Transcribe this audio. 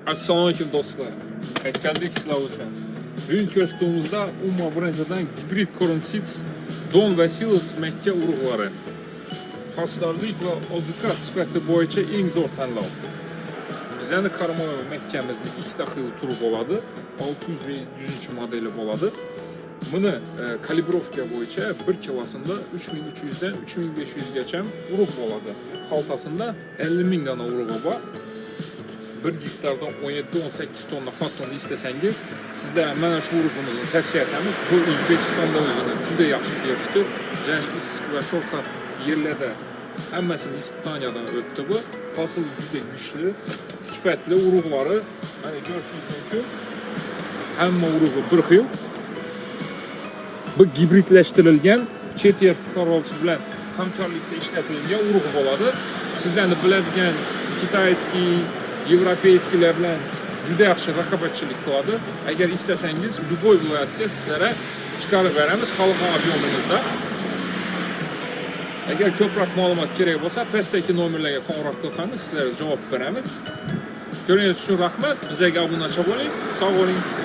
Assalomu alaykum, do'stlar. Aytgandek, sizlar uchun bugun ko'rsatuvimizda Umma brendidan gibrid Korn Seeds Don va Silos makka urug'lari. Hosildorlik va oziqa sifati bo'yicha eng zo'r tanlov. Bizani кормовой makkamizni ikkita xil turi bo'ladi. 600 va 700 modeli bo'ladi. Buni калибровка bo'yicha 1 kilosida 3300 dan 3500 gacha urug' bo'ladi. Xaltasida 50 ming dona urug'i bor. 1 gektardan 17-18 tonna hosilni istasangiz, sizlar mana shu urug'imizni tavsiya etamiz. Bu O'zbekistonda o'zini juda yaxshi ko'rsatdi. Ya'ni issiq va sho'rqat yerlarda hammasini испытания dan o'tdi bu. Hosil juda kuchli, sifatli urug'lari mana ko'rishingiz mumkin. Hamma urug'i bir xil. Bu gibridlashtirilgan, chet el fuqarosi bilan hamkorlikda ishlatilgan urug' bo'ladi. Sizlarni biladigan китайский, европейский lar bilan juda yaxshi raqobatchilik qiladi. Agar istasangiz, любой viloyatga sizlarga chiqarib beramiz xohlagan объем imizda. Agar ko'proq ma'lumot kerak bo'lsa, pastdagi nomerlarga qo'ng'iroq qilsangiz, sizlarga javob beramiz. Ko'rganingiz uchun rahmat. Bizga obunachi bo'ling. Sog' bo'ling.